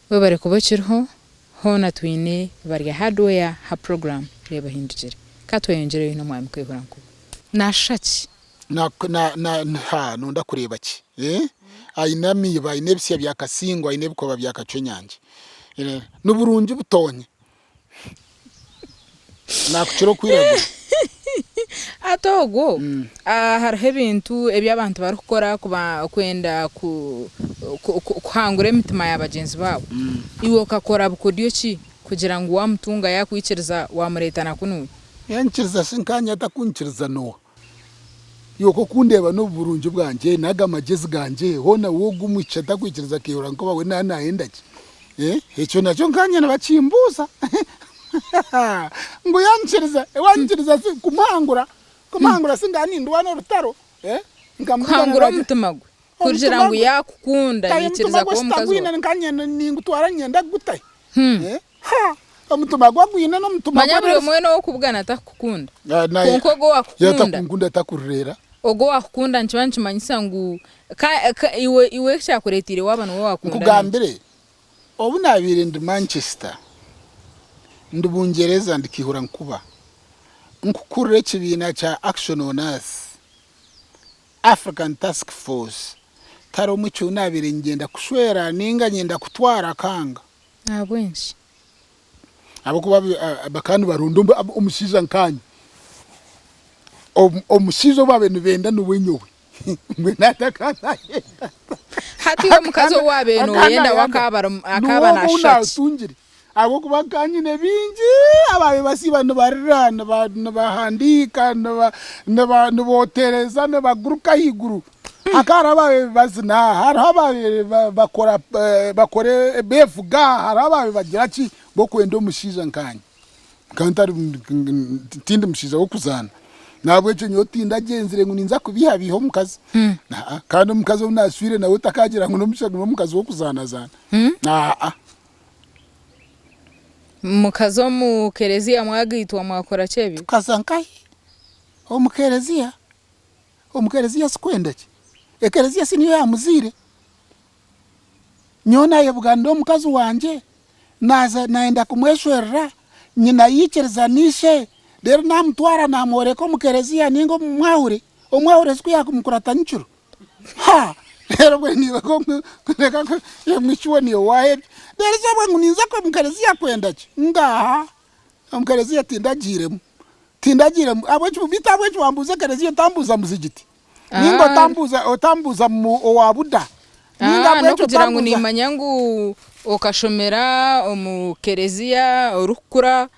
Webare kuba okiriho, hoona twine Barya Hardware ha program Reeba Ohindukire. Ka tweyongyereyo n'Omwami Kwihura Nkuba. Nashusha ki? Na, na, na, ha, nonda kureeba ki? Eh? Aine amiibo, aine ebisya bya Kasingo, aine ebikoba bya Kacwenyangye. Eh, ni burungi butoonye. Naakukira okwiragura. Hati ogwo hariho ebintu ebi abantu barikukora kuba kwenda ku kuhangura emitima ya bagyenzi baabo. Iwe okakora bukodyo ki kugira ngu waamutunga yaakwikiriza waamureeta na kunuya? Yaanyikiriza shi nkaanye atakunyikiriza n'oha? Iwe ku okundeeba n'obu burungi bwangye n'aga magyezi gangye, hoona we ogu omwishiki atakwikiriza akeehurira nka we naaba naayenda ki? Ekyo nakyo nkaanye nibakimbuuza ngu yanyikiriza, wanyikiriza si kumuhangura, kumuhangura si ngaba nindwana orutaro, nkamubugana Kuhangura omutima gwe kugira ngu yaakukunda yaikiriza kuba omukazi waawe. Nkaanye ningutwara niinyenda kugutahi. Omutima gwe agwine n'omutima Manya buri omwe n'owokubugana atakukukunda. Kwonka ogwo owakukunda. Yatakunkunda atakurreera. Ogwo owakukunda nikiba nikimanyisa ngu ka ka iwe iwe ekyakureeteire waaba niwe wakunda n'enki? Nkugambire, obu naabaire ndi Manchester, ndi Bungyereza ndi Kaihura Nkuba, nkukurira ekibiina kya Action on Earth, African Task Force, tihariho mwishiki ou naabaire niinyenda kushwera nainga nyenda kutwara akanga. Ahabw'enki? Ahabw'okuba bakaba nibaronda omushaija nkaanye. Omushaija ou baabaire nibenda niwe nyowe. Mbwenu hati akaba naayenda. Hati iwe omukazi ou waabaire nooyenda we akaba Niwe ogwo ou naashusha ki? naatungire. Ahabw'okuba nkaba nyine baingi abaabaire basiiba nibarira, nibahandiika, nibootereza, nibaguruka ahaiguru. Hakaba hariho abaabaire bazina, hariho abaabaire bakora bakora beevuga, hariho abaabaire bagira ki, b'okwenda omushaija nkaanye. Nkaba ntari tindi mushaija w'okuzaana. Nahabwekyo nyowe tindagyenzire ngu ninza kubeihabeiha omukazi. Aa kandi omukazi ou naashwire nawe otakaagira ngu n'omukazi w'okuzaanazaana. Aa. Mukaza omu kereziya mwagaitwa mwakora ki ebyo? Tukaza nkahi? Omu kereziya? Omu kereziya si kwenda ki? Ekereziya si niyo yaamuzaire? Nyowe naayebuganira omukazi wangye, naaza naayenda kumweshwerera, nyina yaikiriza na ishe, reero naamutwara naamworeka omu kereziya nainga omu mwahure, omwahure si ku yaamukurata nyekiro? Ha! Reero mbwenu iwe reka omwishiki we niiwe waahebya. Reero izooba ngu ninza omu kereziya kwenda ki? Ngaaha! Omu kereziya tindagiiremu. Tindagiiremu. Ahabw'eki beitu ahabw'eki wambuuza ekereziya otambuuza muzigiti? Nainga otambuuza otambuuza owa Buda? Nainga ahabw'eki N'okugira ngu otambuuza. niimanya ngu okashomera omu kereziya orikukura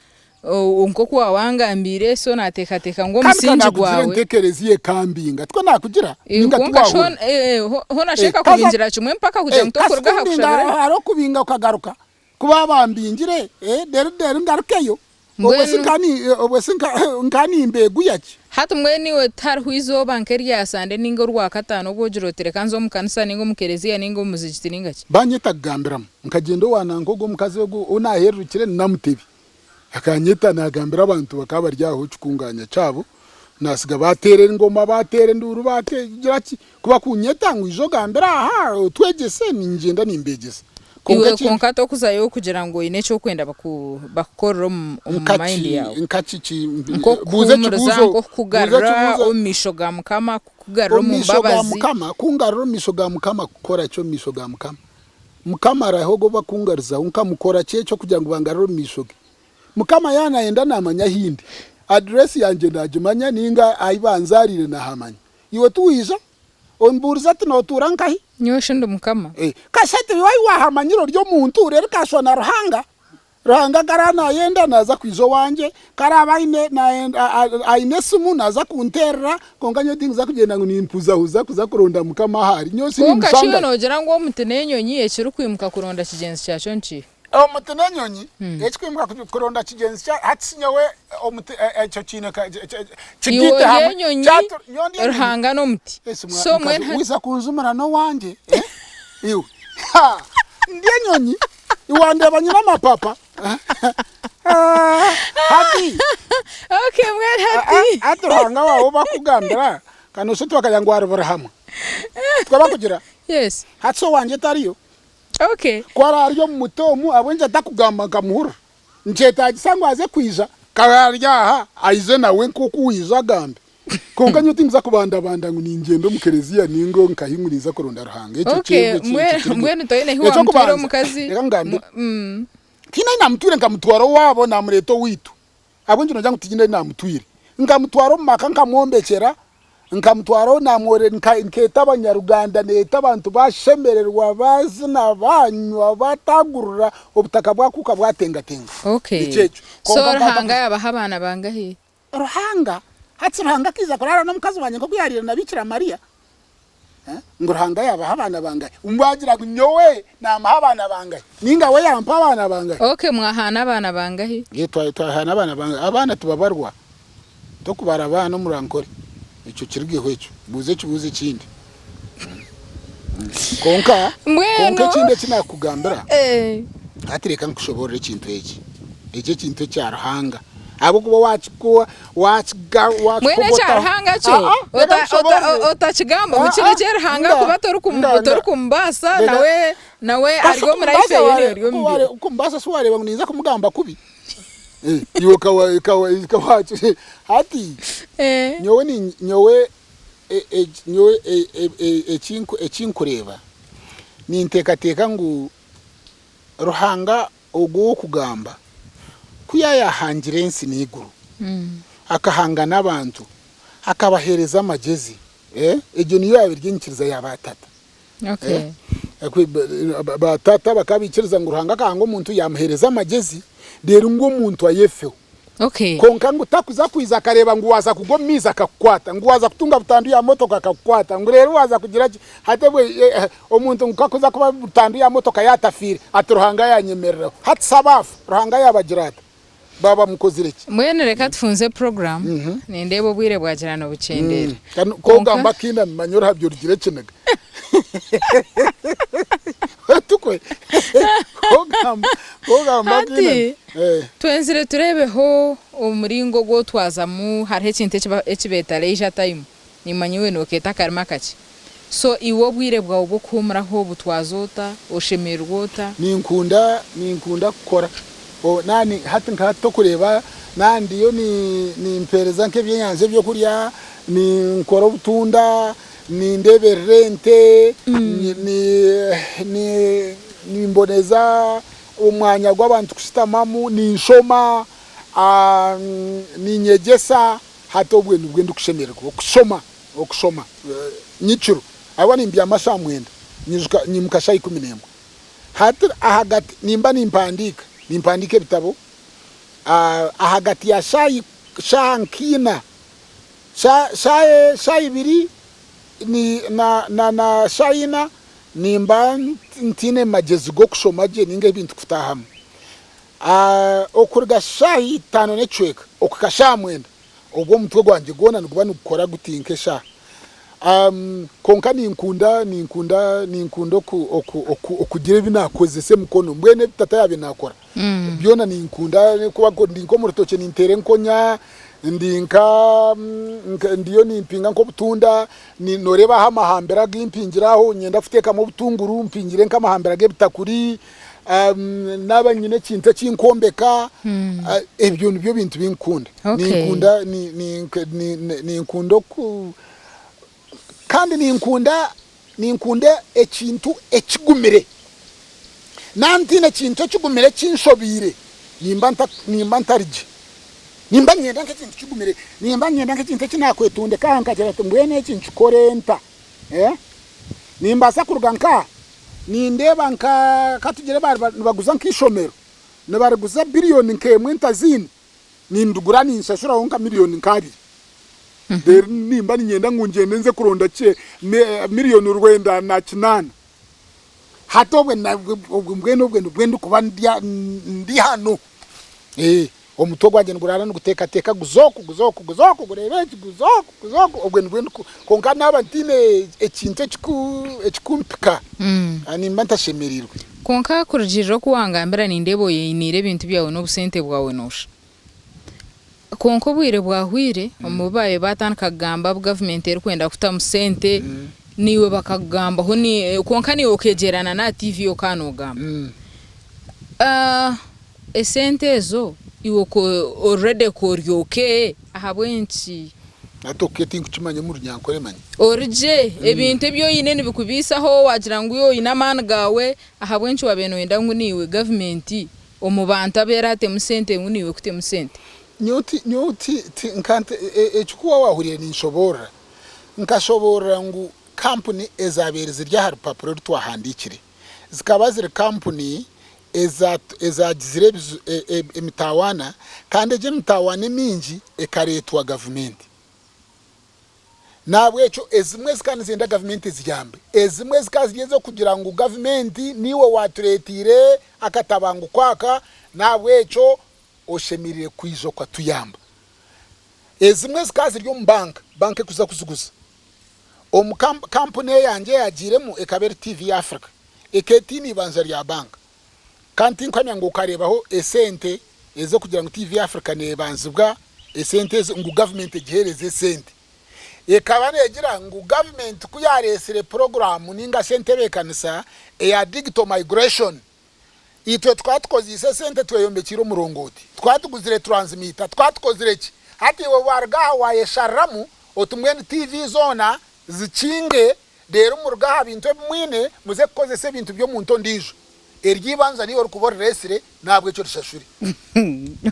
nk'oku waawangambiire so naateekateeka ngu Kandi ka omusingi naakugire gwawe. nti ekereziya ekambinga, tikwo naakugira? Nainga Kwonka shi tiwaahurira? hoona shi ekakubingira kimwe mpaka kugira ngu Kasi tokuruga aha kumbinga kushabira? hariho okubinga okagaruka. Ku baabambingire, reero reero ngarukeyo. Obwo si Mbwenu. nka ni obwo si nka nka nimbeeguya ki? Hati mbwenu iwe tihariho eizooba nk'erya Sande nainga Orwakataano obu ogira oti reka nze omu kanisa nainga omu kereziya nainga omu muzigiti nainga ki? Baanyeta kugambiramu. Nkagyenda owa nanka ogwo omukazi ogwo ou naahererukire Namutebi. Akanyeta naagambira abantu bakaba bari aho ekikunganya kyabo, naatsiga baateera engoma, baateera enduuru, baagira ki. Ku bakunyeta ngu ija ogambire aha otwegyese, ningyenda nimbeegyesa. Kwonka Iwe ekindi. kwonka tokuzayo kugira ngu oine eki orikwenda bakukorere omu mind yaawe. Nka kiki? Buuza Nk'okukuhuumuriza, ekibuuzo. Buuza nk'okukugarura ekibuuzo. omu maisho ga Mukama, kukugarura Omu omu maisho ga mbabazi. Mukama, kungarura omu maisho ga Mukama kukora ki omu maisho ga Mukama? Mukama arahe ogwo obakungarizaho, nkamukora ki ekyo kugira ngu bangarure omu maisho ge? Mukama yaaba nayenda namanya ahi ndi, address yangye nagimanya ninga ahi banzaariire nahamanya. Iwe tiwaija ombuurize ati notuura nkahi? Nyowe shi ndi Mukama? Kasha ati iwe ahi wahamanyire ori omuntu reero kashwa na Ruhanga. Ruhanga ku araabe naayenda naaza kwija owangye, ku araabe aine aine esimu naaza kunteerera, kwonka nyowe tinkuza kugyenda ngu nimpuzahuza kuza kuronda Mukama ahu ari. Nyowe Kwonka shi iwe sinimushangayo. noogira ngu omuti n'enyonyi ekirikwimuka kuronda kigyenzi kyakyo ni kiiha? Omuti n'enyonyi ekikwimuka kuronda kigyenzi kyakyo, hati shi nyowe omuti ekyo kiine Iwe kigaite ori hamwe enyonyi, nyowe ndi enyonyi. Ruhanga n'omuti. Esi So mukazi mbwenu hati. waija kunjumira n'owangye, iwe? Ndi enyonyi. Wandeeba nyine amapapa. Hati. Okay, mbwenu hati. Hati Ruhanga waawe ou bakugambira, kandi osha tibakagira ngu ari buri hamwe. Tikwo bakugira? Yes. Hati shi owangye tariyo? Okay. Ku araarye omu muti omu, ahabw'enki atakugamba nkamuhurira? Nikyetaagisa ngu aze kwija? Ku ari aha, aije nawe nk'oku waija agambe. Kwonka nyowe tinkuza kubandabanda ngu ningyenda omu kereziya ninga nkahi ngu ninza kuronda Ruhanga. Ekyo Okay, kyebwe ki- mbwenu ekyo kiri mbwenu toine ahi wamutwire Eky'okubanza, omukazi? reka nkugambe. Tihaine ahi naamutwire nkamutwara owaabo naamureeta owaitu. Ahabw'enki noogira ngu tihaine ahi naamutwire? Nkamutwara omu maka nkamwombekyera, nkamutwaraho naamwore nkeeta abanyaruganda neeta abantu baashemererwa, baazina, baanywa, baataagurira, obutaka bwakuuka bwatengatenga. Okay. Nikyo ekyo. So Kwonka Ruhanga nkaba yaabaha abaana bangahi? Ruhanga, hati Ruhanga akaija kuraara n'omukazi wangye nk'oku yaaraire na Biikira Mariya? Ngu Ruhanga yaabaha abaana bangahi? Ngu agira ngu nyowe naamuha abaana bangahi? Nainga we yaampa abaana bangahi? Ok, mwahaana abaana bangahi? Ye, twahaana abaana bangahi? Abaana tibabarwa. Tokubara abaana omu Rwankore. Ekyo kirugeho ekyo. Buuza ekibuuzo ekindi. Kwonka, kwonka Mbwenu ekindi eki naakugambira, Eh. hati reka nkushoboorore ekintu eki. Eki ekintu ekya Ruhanga. Ahabw'okuba waakikuwa, waakiga, Mbwenu ekya waakihogotaho. Ruhanga kyo Aa, reka ota, ota, nkushoboorore. otakigamba ngu Aa, kirekye Ruhanga nga, kuba nga, nga. torikumubaasa Reka, nawe nawe kasi ari omu life okumubaasa eye ware, ori omu ku ware, bye. okumubaasa si waareeba ngu ninza kumugamba kubi? Eh, iwe okawa, okawa, okawa, hati Eh. nyowe ni, nyowe e, e, nyowe e, e, e, ekinku, ekinkureeba, ninteekateeka ngu Ruhanga Ogwo ow'okugamba, ku yaayahangire ensi n'eiguru, akahanga n'abantu, akabaheereza amagyezi, egyo niyo yaaba eri enyikiriza ya baatata. Baatata bakaba baikiriza ngu Ruhanga akahanga omuntu yaamuheereza amagyezi, reero ngu omuntu ayefeho. Kwonka ngu takuza kwija akareeba ngu waaza kugwa omu maizi akakukwata, ngu waaza kutunga butandu ya motoka akakukwata, ngu reero waaza kugira ki, hati obwe omuntu ngu kakuza kuba butandu ya motoka yaatafiire, ati Ruhanga yaanyemereraho. Hati shi abaafa Ruhanga yaabagira ata? Baaba bamukozire ki? Mbwenu reka tufunze puroguraamu, nindeeba obwire bwagira nibukyendeera. Ku Kwonka. ogamba akiina nimanya orihabya orugire ekiniga. Tukwe. Ku ogamba, ku ogamba Hati akiina. Eh. twenzire tureebeho omuringo ogu otwazamu hariho ekintu eki beeta leisure time, nimanya iwe nookeeta akarimi akakye. So iwe obwire bwawe bw'okuhuumuraho obutwaza ota? Oshemererwa ota? Ninkunda ninkunda kukora. O nani hati nka hati tokureeba na ndiyo ni nimpeereza nk'ebyenyanja ebyokurya, ninkora obutunda, nindeeberera ente, ni ni ni nimboneza omwanya gw'abantu kushutamamu, ninshoma, ninyegyesa, hati obwe nibwo ndikushemererwa, okushoma. Okushoma nyekiro ahabw'okuba nimbyama shaaha mwenda nyijuka nyimuka shaaha 11. Hati ahagati nimba nimpandiika, nimpandiika ebitabo ahagati ya shaaha shaaha nk'ina, shaaha ibiri na na shaaha ina nimba ntaine magyezi g'okushoma gye ninga ebintu kutaahamu. Okuruga shaaha itaano n'ekicweka okuhika shaaha mwenda Obwo omutwe gwangye gwona niguba nigukora guti nk'eshaaha. Kwonka ninkunda, ninkunda, ninkunda oku, oku, oku, okugira ebi naakozesa emikono. Mbwenu ebi tata yaabaire naakora byona ninkunda kuba ndi nk'omu rutookye ninteera enkonya, ndi nka, ndiyo nimpinga nk'obutunda, nooreeba aho amahambira agu mpingire aho niinyenda kuteekamu obutunguru, mpingire nk'amahambira g'ebitakuri. Naaba nyine ekintu eki nkwombeka, ebyo nibyo bintu bi nkukunda. Ninkunda ninkunda oku kandi ninkunda ninkunda ekintu ekigumire. Naaba ntaine ekintu ekigumire ekinshobeire, nimba nimba ntari gye. Nimba niinyenda nk'ekintu kigumire, nimba niinyenda nk'ekintu eki naakwetondeka aha nkagira nti mbwenu eki nkikore nta? Nimbaasa kuruga nkaha Nindeeba nka ka tugire baaba nibaguza nk'eishomero, nibariguza biriyoni nk'emwe ntaziine, nindigura ninshashuraho nka miriyoni nk'abiri. Reero nimba niinyenda ngu ngyende nze kuronda kye miriyoni rwenda na kinaana. Hati obwe obwe mbwenu obwe nibwe ndikuba ndi hanu. Omutwe gwangye niguraara niguteekateeka guza oku, guza oku, guza oku, gureebe eki, guza oku, guza oku, obwe nibwo ndiku kwonka naaba ntaine ekintu ekiku ekikumpika, nimba ntashemereirwe. Kwonka kurugiirira oku wangambira nindeeba oyeyiniire ebintu byawe n'obusente bwawe noosha. Kwonka obwire bwahwire omu bu baabaire baatandika kugamba abu gavumenti erikwenda kutamu sente. Naiwe bakakugambaho ni kwonka naiwe okeegyerana n'aha TV okaba noogamba. Esente ezo iwe already ori okay ahabw'enki? Hati okay tinkukimanya omu Runyankore manya. Ori gye, ebintu ebi oine nibikubaisaho waagira ngu iwe oine amaani gaawe ahabw'enki waabaire nooyenda ngu naiwe gavumenti omu bantu abu eraatemu sente ngu naiwe ekutemu sente? Nyowe ti nyowe ti ti nka eki ku waaba waahuriire ninshoboorora, nkashoboorora ngu kampuni ezaabaire ziri aha rupapura oru twahandiikire zikaba ziri kampuni ezagizire emitawaana kandi egyo emitawaana emingi ekareetwa gavumenti. Nahabwekyo ezimwe zikaba nizenda gavumenti eziyambe, ezimwe zikaba ziri ez'okugira ngu gavumenti niiwe waatureeteire akatabanguko aka nahabwekyo oshemereire kwija okatuyamba. Ezimwe zikaba ziri omu banka, banka erikuza kuziguza. Omu kampuni eyangye eyagiiremu ekaba eri TV Africa. Ekaba etaine ibanja rya banka. Kandi tinkuhamya ngu okareebaho esente ez'okugira ngu TV Africa neebanzibwa esente ezo ngu gavumenti egiheereze esente. Ekaba neegira ngu gavumenti ku yaareetsire puroguraamu nainga shi entebeekanisa eya digital migration, Itwe tukaba tukozeise esente tweyombekiire omurongooti, tukaba tuguzire turanzimiita, tukaba tukozire ki? Hati iwe waruga aha wayeshariramu oti mbwenu TV zoona zikinge reero muruge aha bintu ebi mwine muze kukozesa ebintu by'omuntu ondiijo. Eryo eibanja niiwe orikuba orireetsire n'ahabw'ekyo orishashure.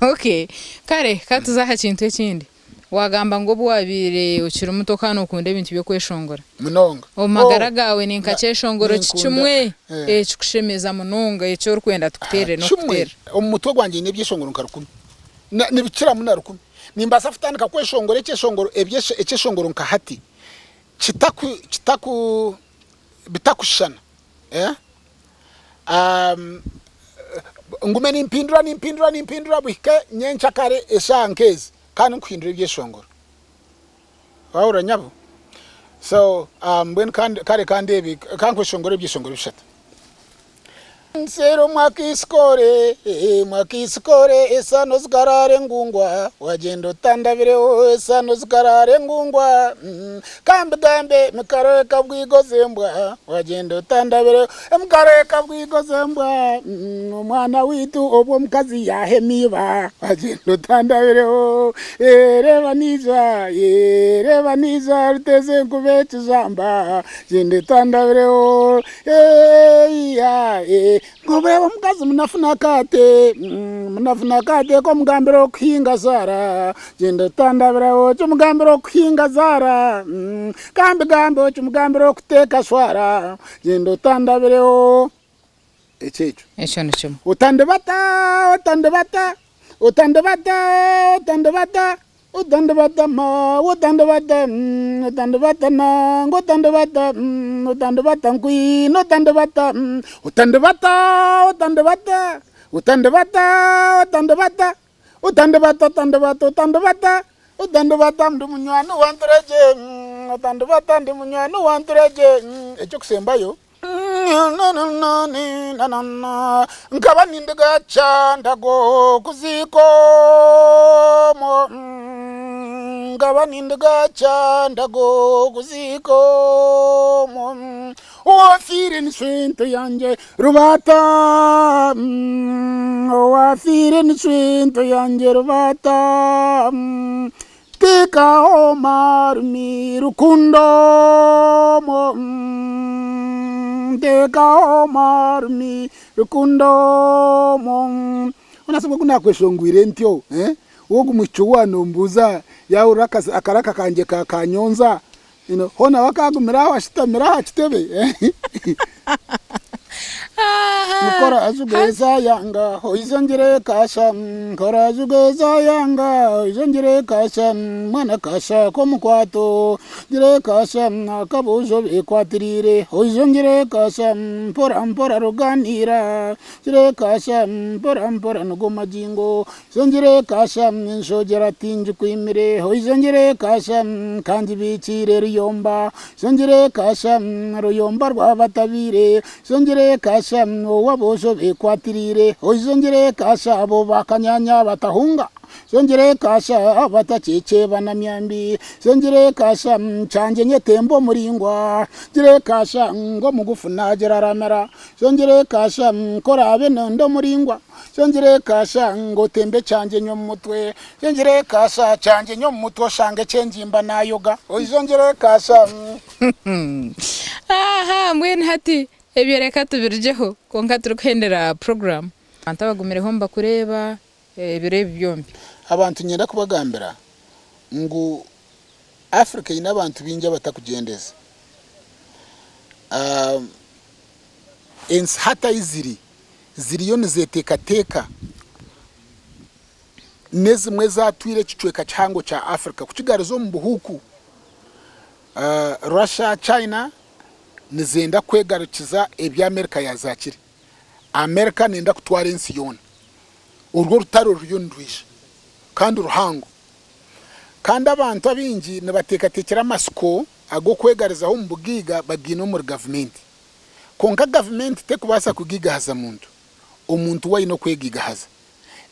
Okay. Kare ka tuze aha kintu ekindi. Waagamba ngu obu waabaire okiri muto okaba nookunda ebintu by'okweshongora. Munonga. Omu magara gaawe ni nka kyeshongoro ki kimwe ekikushemeza munonga eki orikwenda tukuteerere n'okukuteerera? Kimwe, omu mutwe gwangye nyine ebyeshongoro nka rukumi. Nibikiramu na rukumi. Nimbaasa kutandika kweshongora ekyeshongoro ekyeshongoro nka hati kitaku kitaku bitakushushana. Ngume nimpindura nimpindura nimpindura buhike nyenkyakare eshaaha nk'ezi. Kandi nkuhindura ebyeshongoro. Wahurira nyabo? So mbwenu kare ka ndeebe, ka nkweshongore ebyeshongoro bishatu. Nsero mwakiisikore, mwakiisikore, esano zikaraara engungwa, wagyenda otandabireho, esano zikaraara engungwa, ka mbigambe mikaro ekabwigoza embwa, wagyenda otandabireho, emikaro ekabwigoza embwa, omwana waitu obwo omukazi yaahema iba. Wagyenda otandabireho, eh reeba naija, eh reeba naija ruteeza enkuba ekijamba, gyenda otandabireho, eh iya eh ngu reeba omukazi munafu nakaate, munafu nakaate k'omugambira okuhinga zaara, gyenda otandabireho okimugambira okuhinga zaara, kambigambe okimugambira okuteeka shwara, gyenda otandabireho. Ekyo ekyo. Ekyo ni kimwe. Otandibata, otandibata, otandibata, otandibata, otandibata ma, otandibata, mm, otandibata nange, otandibata, mm, otandibata nkwine, otandibata, mm, otandibata, otandibata, otandibata, otandibata, otandibata, otandibata, otandibata, otandibata ndi munywani wa Nturegye, mm, otandibata ndi munywani wa Nturegye, mm, Eky'okusembayo. Nkaba nindiga Kyandago kuziika omwo, nkaba nindiga Kyandago kuziika omwo, Owafiire ni sente yangye Rubaata, owafiire ni sente yangye Rubaata. Tekaho marumi rukundo mwo Tekaho marumi rukundo mwo Honasi ogu nakweshongwire ntyo eh ogu mwishiki ou wanombuuza yahurira akaraka kangye kakanyonza you know hoona we akagumire aho ashutamire aha kitebe eh. Nkora jugeza yanga oije ngire kasha Nkora jugeza yanga oije ngire kasha Mwana kasha k'omukwato ngire kasha Akabujo bekwatiriire oije ngire kasha Mpora mpora ruganiira ngire kasha Mpora mpora nigo magingo Oije ngire kasha Enshogyera tingikwimire oije ngire kasha Ka ngibikiire ruyomba oije ngire kasha Ruyomba rwabatabiire Oije ngire kasha, Ou aboojo bekwatiriire. Oije ngire kasha, Abo ba kanyanya batahunga. Zongire kasha batakyekye na myambi Zongire kasha kyangye nyetemba omuringwa Gire kasha ngu omugufu nagiraramira Zongire kasha ku oraabe noyenda omuringwa Zongire kasha ngu otembe kyangye nyomu mutwe Zongire kasha kyangye nyomu mutwe oshange ekyengimba nayoga Zongire kasha. Aha mbwenu hati ebyo reka tubirugyeho kwonka turikuhendera puroguramu. Abantu abagumireho nibakureeba ebiro ebi byombi. Abantu niinyenda kubagambira ngu Africa eine abantu baingi abatakugyendeza. Ensi hati ahi ziri, ziriyo nizeteekateeka n'ezimwe ezatwire ekicweka kihango kya Africa kukigaruza omu buhuuku. Russia, China nizenda kwegarukiza ebi America yazaakire. America nenda kutwara ensi yoona. Orwo orutaro ruriyo nirwija kandi ruhango. Kandi abantu abaingi nibateekateekyera amatsiko ag'okwegarizaho omu bugaiga bagaine omuri gavumenti. Kwonka gavumenti terikubaasa kugaigahaza muntu. Omuntu we aine okwegaigahaza.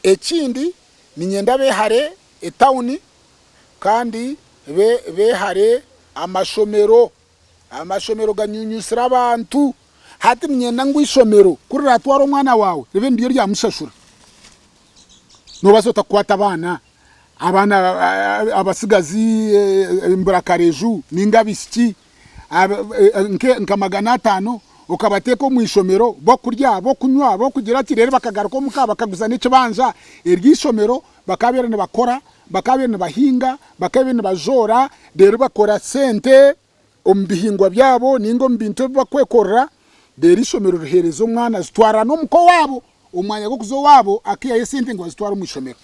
Ekindi, niinyenda beehare etawuni kandi beehare amashomero. Amashomero ganyunyusire abantu. Hati niinyenda ngu eishomero ku riratware omwana waawe ribe niryo ryamushashura. Noobaasa ota kukwata abaana, abaana abatsigazi emburakareju nainga abaishiki nka 500 okabateeka omu ishomero bokurya, bokunywa, bokugira ki reero bakagaruka omuka bakaguza n'ekibanja. Eryo ishomero bakaabaire nibakora, bakaabaire nibahinga, bakaabaire nibajoora reero bakora sente omu bihingwa byabo nainga omu bintu ebi barikwekorera reero eishomero riheereza omwana azitwara n'omuka owaabo omu mwanya gw'okuza owaabo akaihayo esente ngu azitware omu ishomero.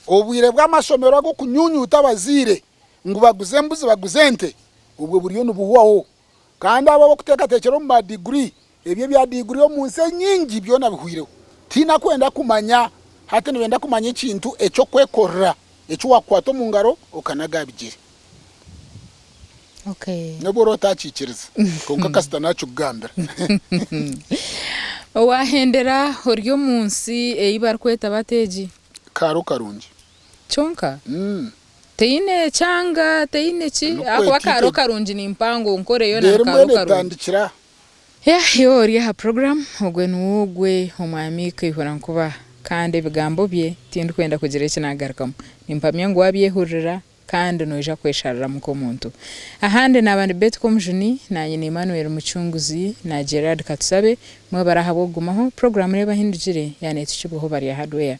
Obwire bw'amashomero ag'okunyunyuuta abazaire ngu baguze embuzi baguze ente obwo buriyo nibuhwaho kandi abo abarikuteekateekyera omu ba diguri ebyo ebya diguri omu nsi enyingi byona bihwireho tihaine arikwenda kumanya hati nibenda kumanya ekintu eky'okwekorera eki waakukwata omu ngaro okanaga aha bigyere. N'obu oraba otakiikiriza kwonka kasita naakikugambira. Waahendera ori omu nsi ei barikweta bata egi? Kaaro karungi. Kyonka teine kyanga, teine ki, ahakuba kaaro karungi ni mpango nkore yoona ni kaaro karungi. Iwe ori aha puroguraamu, ogwe niwe ogwe Omwami Kaihura Nkuba, kandi ebigambo bye tindikwenda kugira eki naagarukamu. Nimpamya ngu waabyehurira kandi noija kweshariramu nk'omuntu. Ahandi naaba ndi Betty Komujuni, naanye ni Emmanuel Mucunguzi na Gerard Katusabe, mwebare ahabw'okugumaho, puroguraamu reeba ahindugire yaaba neetukibwaho Barya Hardware.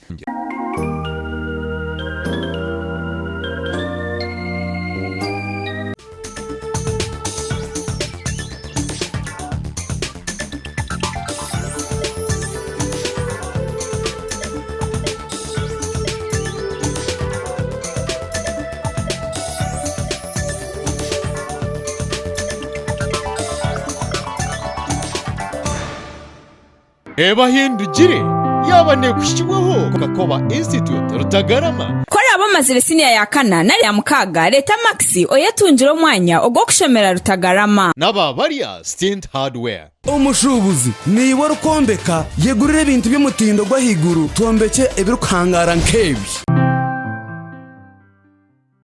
Ebahindugire yaaba neekuhikibwaho Kakoba Institute Rutagarama. Ku oraabe omazire siniya ya kana nari ya mukaaga, reeta makisi oyetungire omwanya ogw'okushomera Rutagarama. N'aba barya Stint Hardware. Omushuubuzi, Niiwe orikwombeka, yegurire ebintu by'omutindo gw'ahaiguru twombekye ebirikuhangaara nk'ebi.